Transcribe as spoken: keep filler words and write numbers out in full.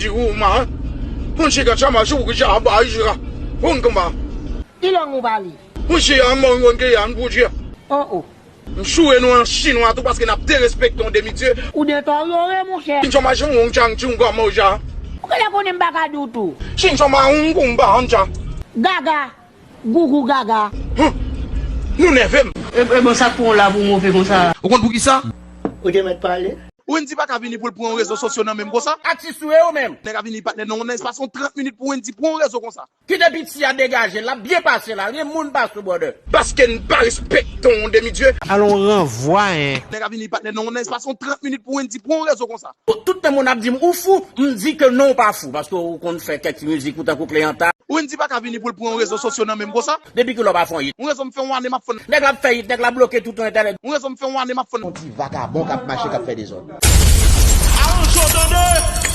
Di ou ma. Pou n chika chama chou ki chama ba chika. Pou n kama. Ki lang ou pale? Pou chika mwen yon ke yan pou chika. Oh oh. M choure nou an chinwa tou paske n ap derespekte yon demi dye. Ou deteryore monchè. Chin chama chou yon chang chou kama ou cha. Ou genlè konnen m pa ka di w tou. Chin chama yon koumba an cha. Gaga. Gougou gaga. Huh. Nou nève m. E, e bon, sa k pran w la pou w move konsa? Ou konn poukisa? Ou te mèt pale. Wendy pa ka vini pou l pran rezo sosyo nan men m konsa. Atis ou ye ou menm? Nèg a vini patnè nan yon espas yon trant minit pou Wendy pran rezo konsa. Kite piti a degaje, l ap byen pase la, gen moun pa sou brother. Paske n pa respekte yon demi dye. Alon ranvwa en. Nèg a vini patnè nan yon espas yon trant minit pou Wendy pran rezo konsa. Tout tan moun ap di m ou fou, m di ke non ou pa fou, paske ou konn fè kèk ti mizik ou tankou Cleanta. Wendy pa ka vini pou l pran rezo sosyo nan men m konsa. Depi kilè w pa fè yon hit? Yon rezon m fè yon ane m ap fè. Nèg la ap fè hit, nèg la bloke tout yon entènèt. Yon rezon m fè yon ane m ap fè. Yon ti vakabon k ap mache k ap fè dezòd. Alonso tande!